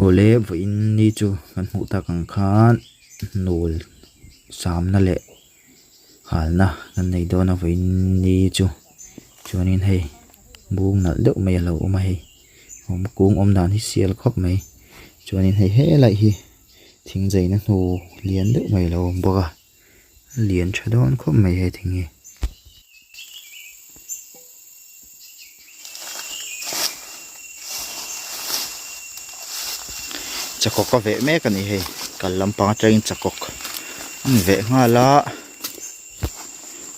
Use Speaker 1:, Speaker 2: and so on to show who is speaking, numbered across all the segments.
Speaker 1: Awle vawiin ni chu kan hmuh tak ang khan nul samna leh halna kan nei dawn a vawiin ni chu chuanin hei bung nalh deuh mai a lo awm a hei awm kung awm dan hi sial khawp mai chuanin hei helai hi thing zaina hnu lian deuh mai a lo awm bawk a. A lian tha dawn khawp mai he thing hi. Chakawk a veh mek a ni hei kal lampang atangin chakawk an veh nghal a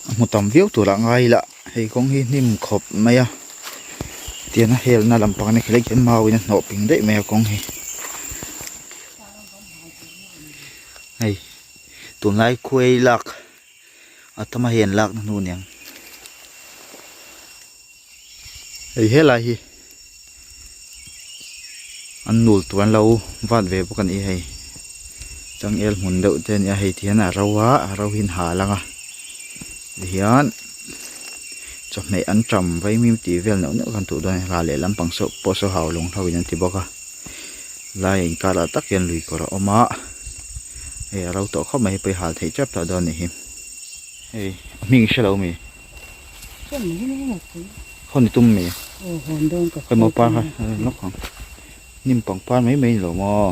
Speaker 1: a hmu tam viau turah ngai ila hei kawng hi hnim khawp mai a tiang a helna lampang ni khelek hian mau in a hnawh ping daih mai a kawng hi hei. Tunlai khuai lak a tam a hei an lakna hnu aniang hei helai hi an nul tur an lo vat ve bawk a ni hei changel hmun deuh te a ni a hei ti hian a ro a a ro hi an hal ang a tihian chawhmeh an tam vaimim tih vel neuh neuh khan tuh dawn a ni ral lehlam pang saw pawh saw hau lung ho in an ti bawk a. Lai inkar ah tak hian lui kawr a awm a hei a ro tawh khawp mai hei pawh i hal theih tep tawh dawn a nih hi hei a hming i hre lo mi hawn i tum mi khawi maw par kha lawk ang hnim pangpar mai mai a ni lo maw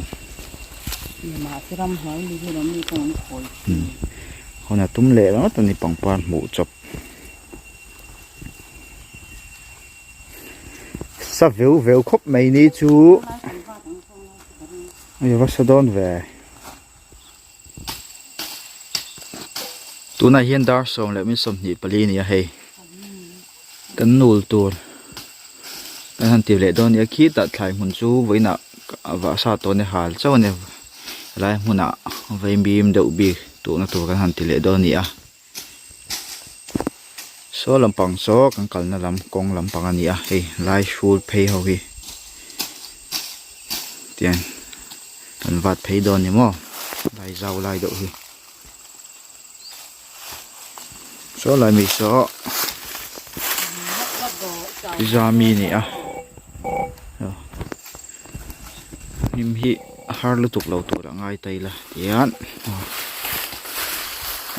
Speaker 1: hawn a tum leh ringawt a ni pangpar hmuh chawp. Sa veu veu khawp mai ni chu hei va sa dawn ve tunah hian dar sawm leh min 24 a ni a hei kan nul tur kan han ti leh dawn a nia khitah thlai hmun chu vawiinah a vah sa tawh a ni hal chauh a ni helai hmunah vaimim deuh bik tuhna tur kan han ti leh dawn a ni a. Saw lampang saw kan kalna lam kawng lampang a ni a hei lai hrul phei ho hi tiang kan vat phei dawn ni maw lai zau lai deuh hi saw lai mi saw pizza mi a ni a hnim hi a har lutuk lo tur a ngai ta ila tihian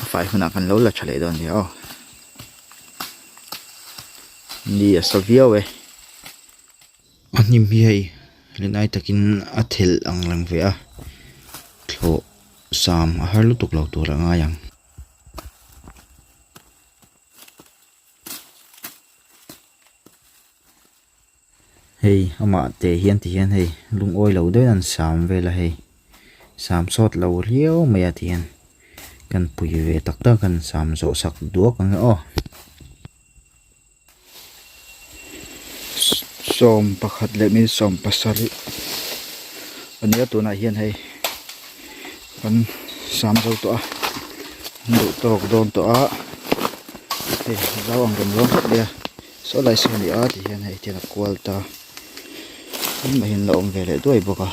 Speaker 1: a fai hunah kan lo la tha leh dawn nia aw ni a sa viau e a hnim hi hei lenai takin a thelh ang reng ve a thlawh sam a har lutuk lo tur a ngai ang. Hei amah teh hian ti hian hei lungawi lo deuhin an sam vel a hei sam sawt lo riau mai a ti hian kan pui ve tak tak an sam zawh sak duak ang e aw. 11 leh min 17 a nia tunah hian hei kan sam zo tawh a an duh tawk dawn tawh a hei zau ang rem zawng khawp mai a. Saw lai saw a ni a ti hian hei thil a kual ta engmah hian la awm ve leh duai bawk a.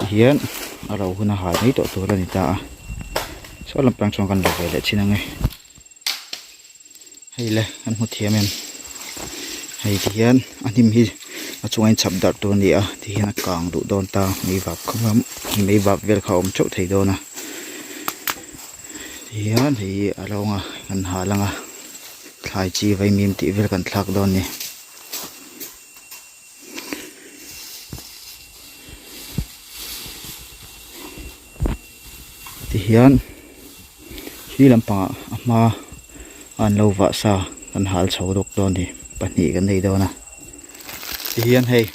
Speaker 1: Ti hian a ro hun a hal mai tawh tur a ni ta a saw lampang chuan kan la ve leh chin ang e. Hei le kan hmu thiam em hei ti hian a hnim hi a chungah in chhap darh tur a ni a ti hian a kang duh dawn ta mei vap kha mei vap vel kha a awm theuh thei dawn a ti hian hei hi a rawng a kan hal ang a thlai chi vaimim tih vel kan thlak dawn a ni. Tihian khi lampangah a hma a an lo vah sa kan hal chho dawk dawn a ni pahnih kan nei dawn a tihian hei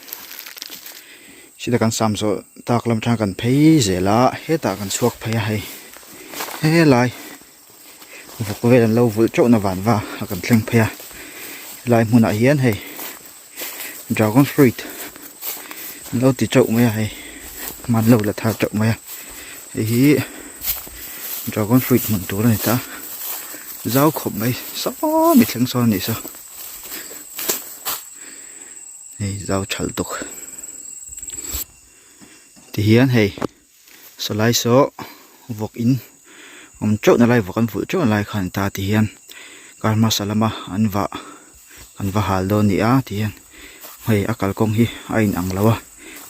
Speaker 1: sita kan sam zawh tak lam atang kan phei zel a hetah kan chhuak phei a hei helai vawk vel an lo vulh teuh na van va a kan thleng phei a helai hmunah hian hei dragon fruit an lo ti teuh mai a hei hman lo la thar teuh mai a hei hi dragon fruit hmun tur a ni ta zau khawp mai saw mi thleng sawn a nih saw hei zau thal tuk tihian hei sawlai saw. Vawk in awm teuh na lai vawk an vulh teuh na lai kha a ni ta ti hian kar hmasa lama an vah an va hal dawn a ni a ti hian hei a kalkawng hi a in ang lo a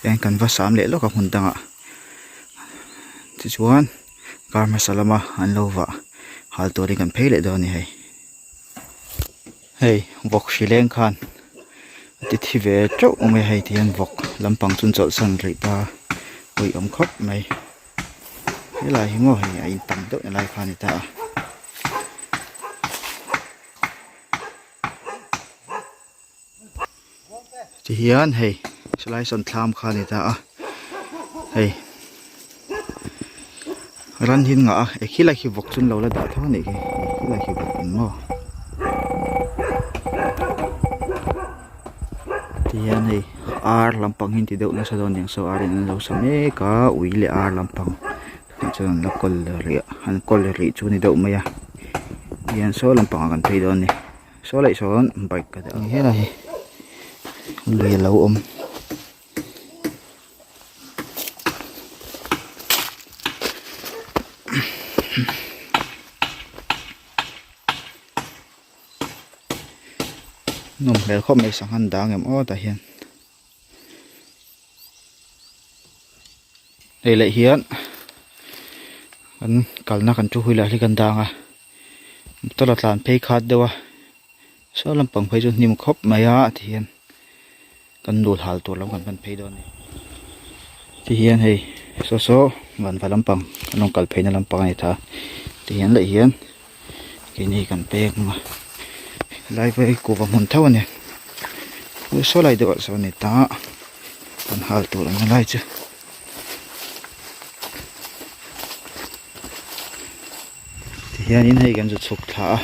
Speaker 1: eng kan va sam leh lawk a hmun dangah tichuan kar hmasa lama an lo vah hal turin kan phei leh dawn a ni hei. Hei vawk hri leng khan a ti thi ve teuh awm e hei ti hian vawk lampang chu an chawlhsan rih ta pawih awm khawp mai helai hi maw hei a in tam deuh na lai kha a ni ta a. Tihian hei silai sawn thlam kha a ni ta a hei ran hi an ngah a e khilai khi vawk chu an lo la dah tho a nih khi khilai khi vawk ang maw tihian hei ar lampang hi an ti deuh nasa dawn aniang saw ar in an lo sa mek a ui leh ar lampang tah chuan an la kawl rih a an kawl rih chu a ni deuh mai a tihian saw lampangah kan phei dawn a ni. Saw leh sawn bike ka dah ang hian a hei lui a lo awm. Nawm hmel khawp mai sangha an dang em aw tah hian. Hei leh hian kan kalna kan thu hui lah hi kan dang a motor a tlan phei khat deuh a saw lampang phei chu hnim khawp mai a ti hian kan nul hal tur lam kan pan phei dawn a ni ti hian hei saw saw vanva lampang kan rawn kal pheina lampang a ni ta ti hian leh hian keini kan pek ang a helai pawh hi kuhva hmun tho a ni saw lai deuh ah sawn a ni ta kan hal tur ang lai chu. Tihianin hei kan zu chhuk thla a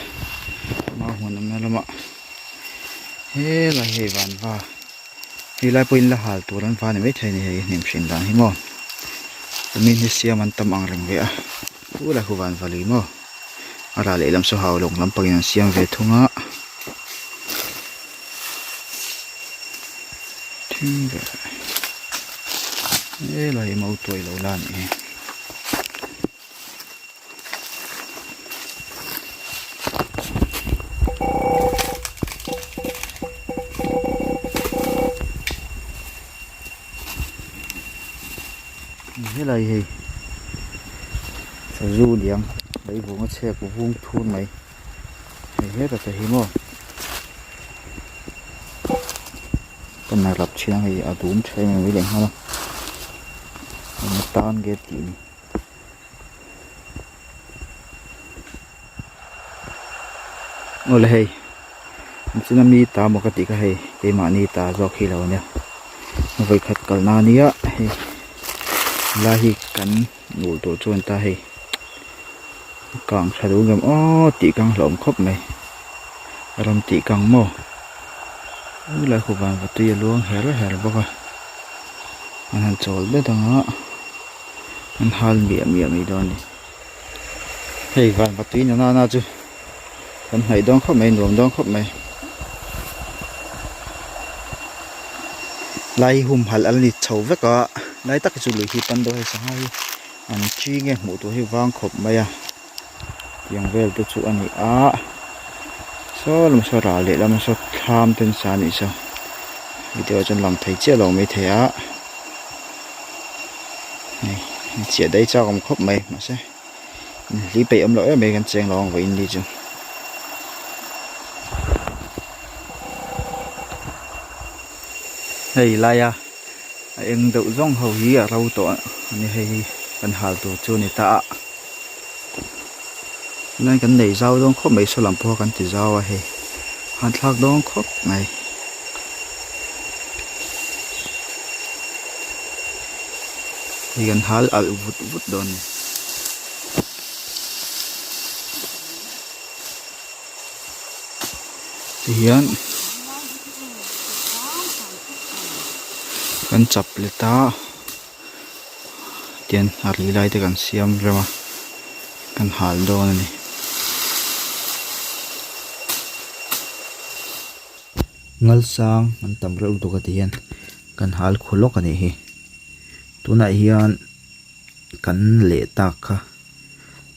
Speaker 1: mau hmun awmna lamah helai hei vanva helai pawhin la hal tur an va ni maithei a ni hei hnim hrin dan hi maw kumin hi siam an tam ang reng ve a chu lai khu vanva lui maw a rah lehlam saw hau lawng lampangin an siam ve thung a helai hi mautuai lo la a nih hi. Helai hei sazu liang leivung a chhek vung thur mai hei heta te hi maw ka na rap chhiang hei a dum tha em em mai lehnghal a eng atan nge tih ni. Awle hei china mi ta maw ka tih kha hei keimahni ta zawk hi lo ania vawikhat kalna ania hei helai hi kan nul tur chu a ni ta hei kang tha duh ngem aw tih kang hlauhawm khawp mai ram tih kang maw helai khu van va tui a luang her her bawk a an han chawl bet ang a. An hal miah miah mai dawn a ni. Hei van va tui na nana chu kan hnaih dawn khawp mai nuam dawn khawp mai. Lai hi humhalh a la ni chho vek a lai tak hi chu lui hi pan deuh hei sangha hi an chi nge hmuh tur hi vang khawp mai a tiang vel te chu a ni a saw lam saw ral leh lam saw thlam te an sa a nih saw video ah chuan lang thei chiah lo maithei a. Hei chiah daih chak awm khawp mai mahse inhli peih awm loh em mai kan cheng lo ang vawiin ni chu. Hei laia a eng deuh zawng ho hi a ro tawh a ni hei hi kan hal tur chu a ni ta a tunlai kan nei zau dawn khawp mai saw lam pawh kan ti zau a hei han thlak dawn khawp mai. Hei kan hal alh vut vut dawn a ni. Tihian kan chap let a tian a ri lai te kan siam rem a kan hal dawn a ni. Ngalsang an tam reuh lutuk a ti hian kan hal khu lawk a nih hi tunah hian kan leh tak kha.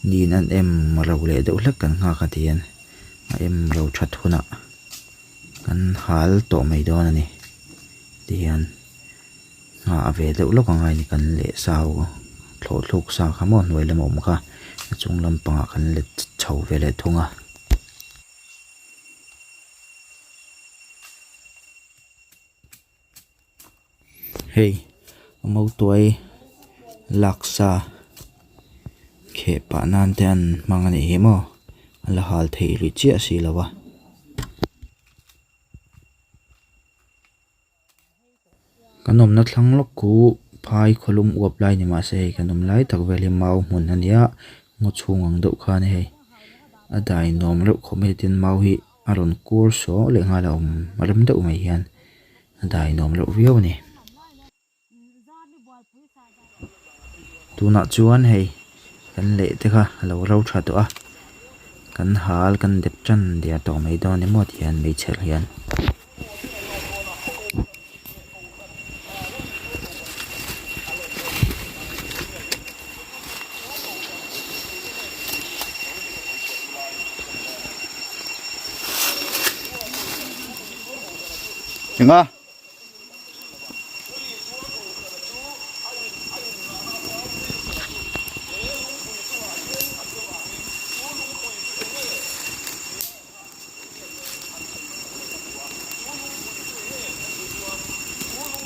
Speaker 1: Niin an em ro leh deuh hlek kan nghak a tihian a em ro that hunah kan hal tawh mai dawn a ni tihian nghah ve deuh lawk a ngai a ni kan leh sa ho thlawh thluk sa kha maw hnuai lama awm kha a chung lampangah kan let chho ve leh thung a. Hei a mautuai laksa kheh pah nan te an hmang a nih hi maw a la hal theih rih chiah si lo a. Kan awmna thlang lawk khu phai khawlum uap lai ni mahse hei kan awm lai tak vel hi mau hmun a nia ngaw chhung ang deuh kha a ni hei a dai nuam reuh khawp mai tin mau hi a rawn kur saw leh nghal a awm rem deuh mai hian a dai nuam reuh viau a ni. Tunah chuan hei kan leh te kha a lo ro tha tawh a kan hal kan dep tan der tawh mai dawn emaw ti hian hmeichhe hian. Enga.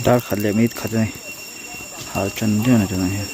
Speaker 1: Dar khat leh minute khat a ni hal tan dawn a ni tunah hian.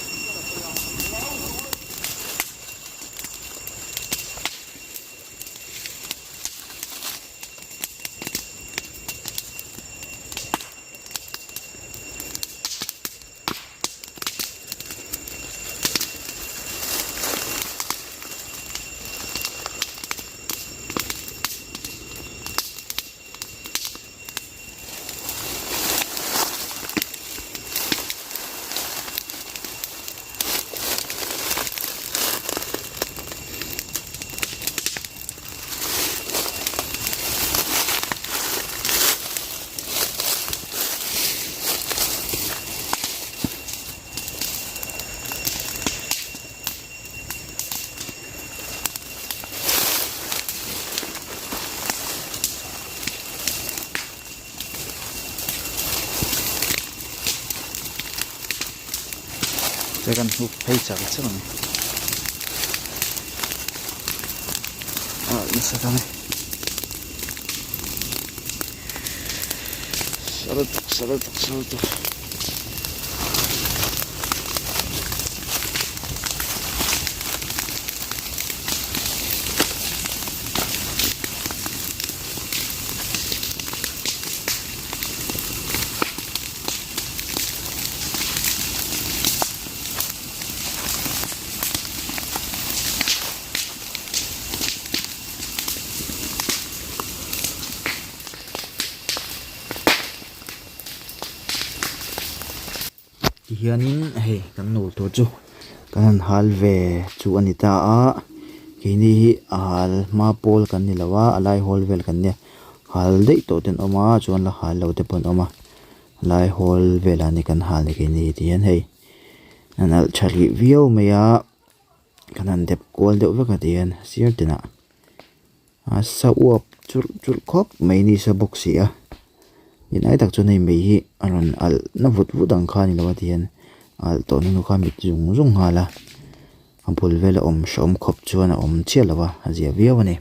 Speaker 1: Te kan hnuk phei char char a ni ah nasa ta mai salutuk salutuk salutuk. Tihianin hei kan nul tur chu kan han hal ve chu a ni ta a keini hi a hal hma pawl kan ni lo a a lai hawl vel kan nia hal daih tawh te an awm a chuan la hal lo te pawh an awm a lai hawl velah ni kan hal ni keini hi tihian hei an alh tha rih viau mai a kan han dep kual deuh vek a tihian sir tinah a sa uap churh churh khawp mai ni sa bawk si a inai tak chuan hei mei hi a rawn alh na vut vut ang kha a ni lo a tihian a alh tawh hnu kha a mit zung zung nghal a a bul vela awm hrehawm khawp chuan a awm chiah lo a a zia viau a ni.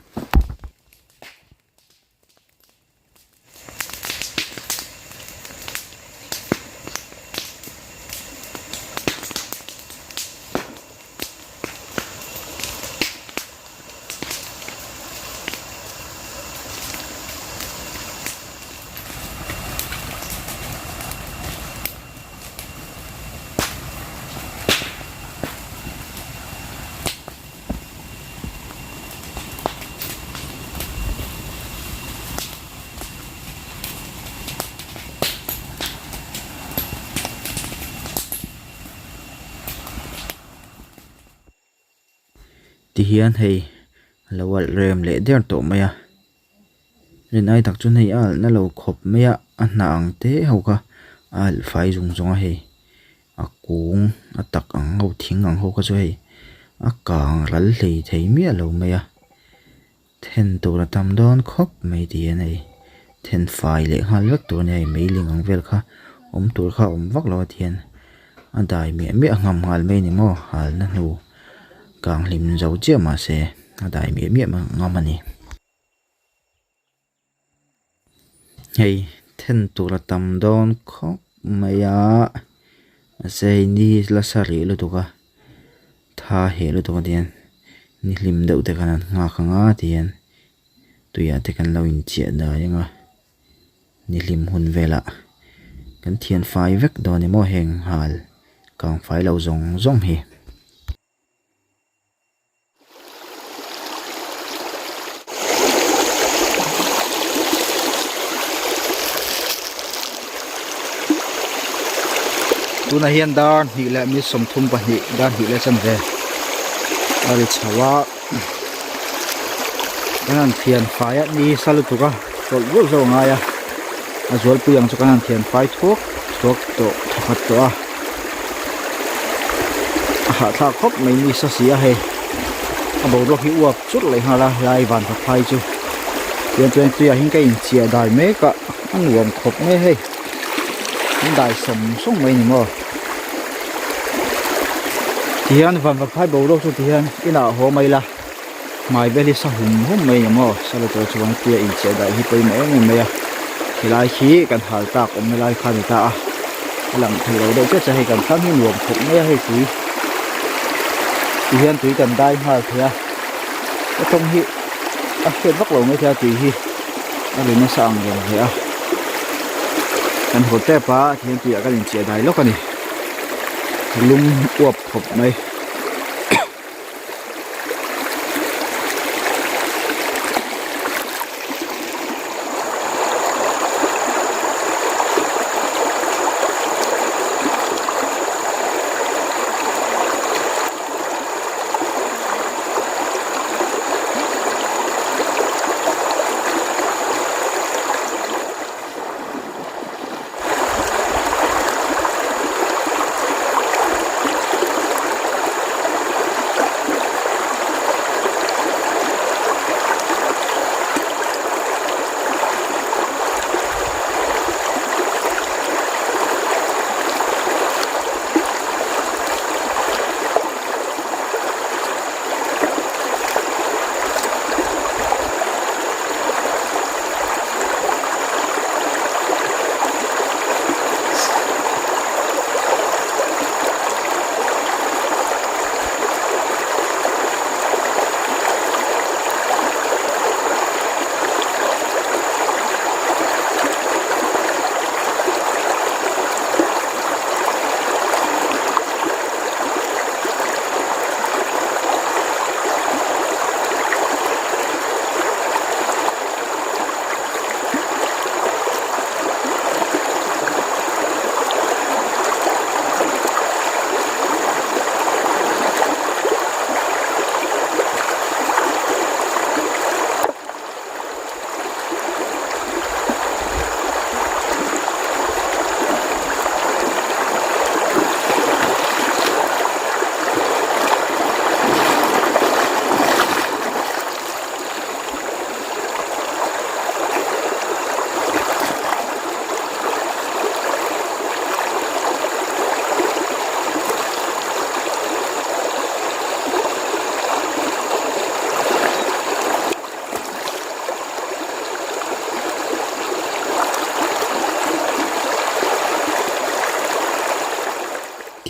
Speaker 1: Tihian hei a lo alh rem leh der tawh mai a rin ai tak chuan hei a alh na lo khawp mai a a hnah ang te ho kha a alh fai zung zung a hei. A kung a tak ang ho thing ang ho kha chu hei. A kang ral hlei thei miah lo mai a, then tur a tam dawn khawp mai ti hian hei then fai leh nghal vek tur a ni a hei meiling ang vel kha awm tur kha a awm vak lo a ti hian a dai miah miah ngam nghal mai a ni maw halna hnu kang hlim zo chiah mahse a dai miah miah ngam a ni. Hei then tur a tam dawn khawp mai a mahse hei ni la sa rih lutuk a tha heh lutuk a tihian ni hlim deuh te khan an nghak ang a tihian tuiah te kan lo inchiah dai ang a ni hlim hun velah kan thian fai vek dawn emaw heng hal kang fai lo zawng zawng hi. Tunah hian dar hnih leh mi 32 dar hnih leh chanve a ri chho a kan han thian fai a ni sa lutuk a chawlh zeuh zeuh a ngai a a zualpui ang chu kan han thian fai thuak thuak tawh thawkhat tawh a. A hahthlak khawp mai ni sa si a hei a boruak hi uap churh leh nghal a helai van va phai chu tiang chuan tuiah hian ka inchiah dai mek a a nuam khawp mai a hei an dai sawng sawng mai a ni maw tihian van va phai boruak chu tihian inah haw mai ila. Hmai vel hi sa hum hum mai a ni maw salutur chuan tia incheh daih hi pawimawh em em mai a helai hi kan hal tak awmna lai kha a ni ta a a lang thei lo deuh chiah chiah hei kan thlang hi nuam khawp mai a hei tui ti hian tui kan dai nghal thei a ka tawng hi a hriat vak lo mai thei a tui hi a ri nasa ang reng hle a kan haw tep a ti hian tuiah kan inchiah dai lawk a ni lum uap khawp mai.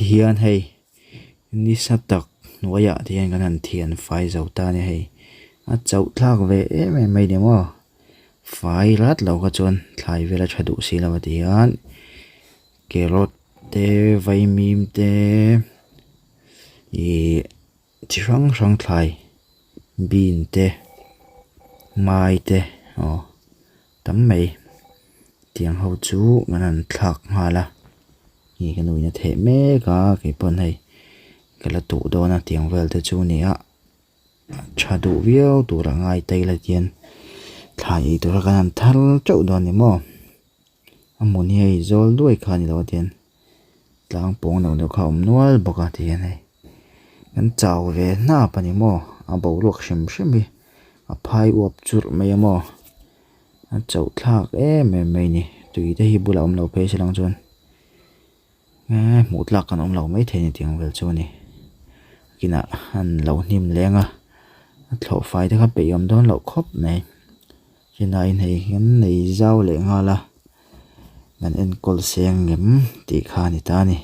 Speaker 1: Tihian hei nisa tak hnuaiah te hian kan han thian fai zo ta a ni hei a chauh thlak ve em em mai ni maw fai rat lo kha chuan thlai vel a tha duh si lo a ti hian carrot te vaimim te ihh chi hrang hrang thlai bean te mai te aw tam mai tiang ho chu kan han thlak nghal a hei ka nuin a theh mek a keipawn hei ka la tuh dawn a tiang vel te chu a ni a tha duh viau tur a ngai ta ila tihian thlai ei tura kan han thar teuh dawn a ni maw a hmun hi hei zawl duai kha a ni lo a tihian tlang pawng neuh neuh kha a awm nual bawk a tihian hei. Kan chau ve hnap a ni maw? A boruak hrim hrim hi a phai uap churh mai a maw? A chauh thlak em em mai a ni. Tui te hi bulah awm lo phei se lang chuan eee hmuh tlak kan awm lo maithei a ni tih ang vel chu a ni. Kinah an lo hnim leng a, a thlawh fai te kha peih awm dawn loh khawp mai. Chennai hei hian nei zau leh nghal a, kan enkawl seng ngem tih kha a ni ta a ni.